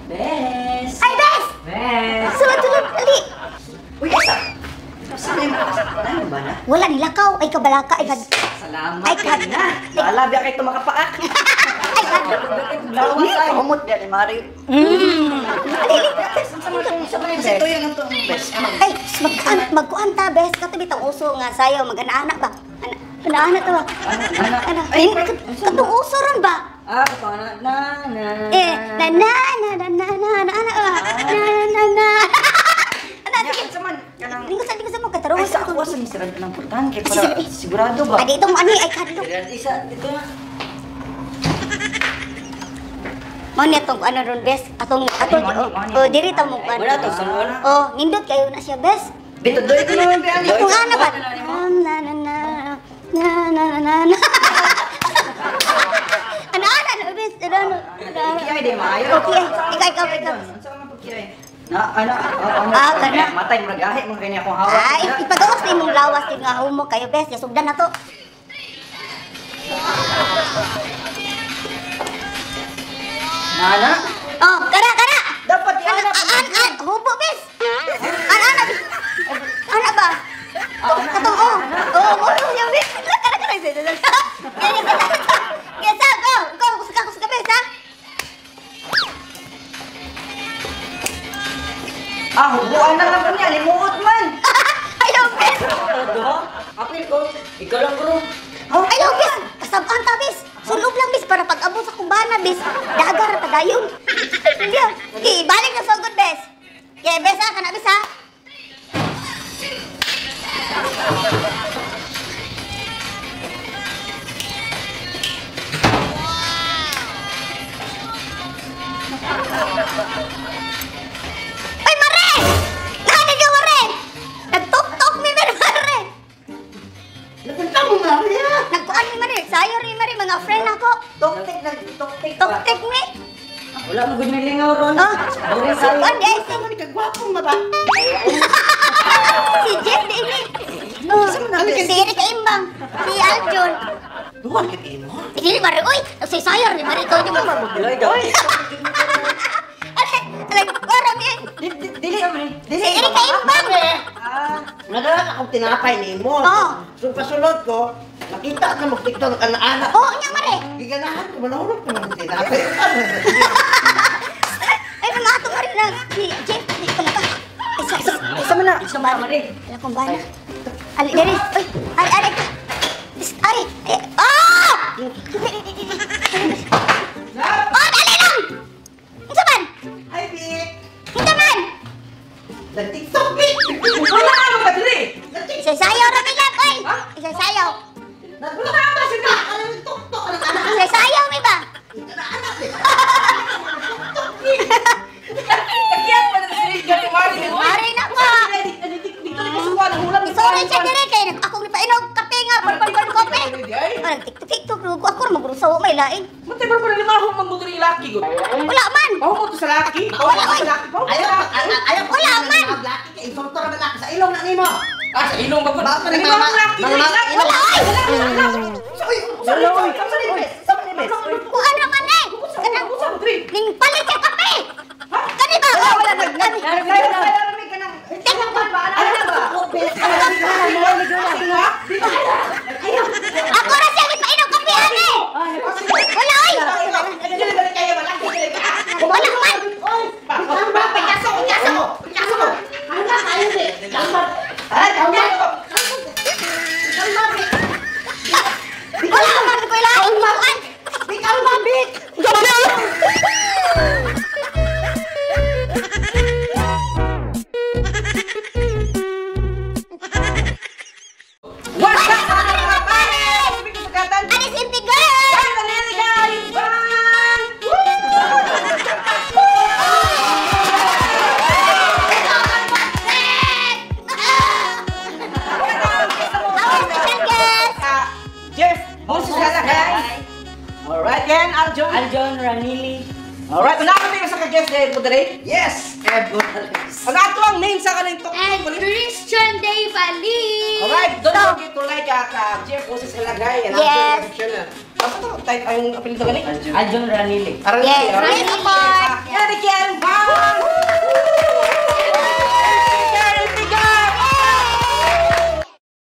Bes! Ay, Bes! Bes! Sulod-sulod, dali! Uy, asa! Asa na yung ano ba na? Wala nilakaw. Ay, kabalaka. Ay, kad... Salamat. Ay, kad... Na! Bahala, biya kayo makapaak. Ay, kad... Lawas ay. Humot biya ni Mari. Dali, Kasi tuyo ng to, Bes. Ay, magkuan ta, Bes. Kato bitang uso nga sayo. Mag-ana-ana ba? Ana-ana ta ba? Ana. Ay, katong uso ron ba? Ah, kato na na na. Eh, na na na na na na na na na na na. Ana, sige. Sa man kanang Linggo sa mo katarong. Ay, sa ako sa ni ng purtahan kay para sigurado ba? Adi itong ani ay kadlok. Isa dito na. Mao ni atong ano ron, Bes. Atong oh diri ta mo kan. Wala to sulod. Oh, nindot kayo na siya, Bes. Dito doy ko naman be ani. Atong ana ba? Na na na na na na na. Ana ana na, Bes. Ana ana. Kiyay di maayo. Okay, ikaw ikaw. Unsa man pagkiyay? Na ana. Ah, kana. Matay mo nagahi mo kini akong hawak. Ay, ipagawas na imong lawas kay nga humo kayo, Bes. Yasugdan na to. Nana? Oh, kara kara. Dapat Ana, an an hubo, Bes. Ana ana. Ana ba? Katong oh. Oh, mo siya, Bes. Kara kara. Yes, go. Go, kusuka Bes, ha. Ah, hubuan na lang niya, limuot man. Ayaw, Bes. Apil ko, ikaw lang bro. Ayaw, Bes. Kasabaan ta, Bes. Sulob lang, Bes, para pag-abot sa kumbana, Bes. Dagar at tagayon. Yeah. Okay, balik na sugod, Bes. Okay, Bes, ha? Kana, Bes, ha? Ay, Mare! Nakanig ka, Mare! Nagtok-tok mi, Mare, Mare! Nagpunta mo, Maria! Nagkuan mi, Mare. Sayo rin, Mare. Mga friend ako. Toktik nag-toktik. Tok-tok mi. Wala mo gud lingaw ron. Oh, Boring si kayo. Kuan, guys. Ikaw man kagwapo ma ba? Si Jeff, di ini. Oh, si Eric Imbang. Si Aljon. Duwan kit imo. Dili, Mare. Uy, nagsaysayar ni Mare. Ikaw niyo mo. Dili daw. Alay, alay, wala mi. Dili Si Eric Imbang. Ah, Nagdala akong tinapay nimo. Oo. So pasulod ko, nakita na mo TikTok ang anak. Oo, niya, Mare. Giganahan ko manahulog ko ng tinapay. Ay, mga ato, Mare, na si Jeff, di pala ka. Ay, sa, sa, Isa man na. Isa man Mare. Wala kong bana. Ali, dali. Uy, ari, ari. Ari. Ay, ah! Oh, dali lang! Unsa man? Hi, Vic. Unsa man? Nag-TikTok, Vic. Wala ka ba diri? Isasayaw ra mi gap, oy. Isasayaw. Nagwala ba siya? Ano yung TikTok ang anak? Isasayaw mi ba? Anak, Vic. Tagiyan pa na sa gani Mari. Mari na ko. Dito ni kasuwa ng hulam. Sorry siya dire kay akong nipainog kape nga, pulpul kape. Parang TikTok TikTok rugo ako ra magrusaw may lain. Matay ba pa rin ako mangudiri laki gud. Wala man. Pahu mo to sa laki. Pahu Wala, mo oy. sa laki. Pahu mo Ayaw, sa laki. ayaw. Wala man. Laki kay insulto ra man ako sa ilong na nimo. Ah, sa ilong ba gud? Baka ni Ano mama- ang laki? mga mama- Wala oy. Uy, Wala, oy. Sa ni Bes? Sa ni Bes? Kuan ra man eh. Kanang Usa mo diri. ning palit siya kape. Kani ba? Oh, wala nag Ako ra siya gipainom kape ani. Wala oy. Wala man. Wala man ko ilain kuan. What's up mga pares? Bigyan sa katan. Ani simple girl. Ay, Amerika, Ivan! Our special guest. Jeff, boses ka lang, guys. Alright, yan, Arjun. Aljon Ranili. Alright, una ko tayo sa ka-guest dahil po dere. Yes, Ed Gonzales. Ano ato ang name sa kaning tok? And Christian Day Bali. Alright, don't forget to like ka Jeff boses ka lagay. And Yes. Ano to? Type ang apelyido gani? Aljon Ranili. Aran Yes, please support. Yan, Ricky.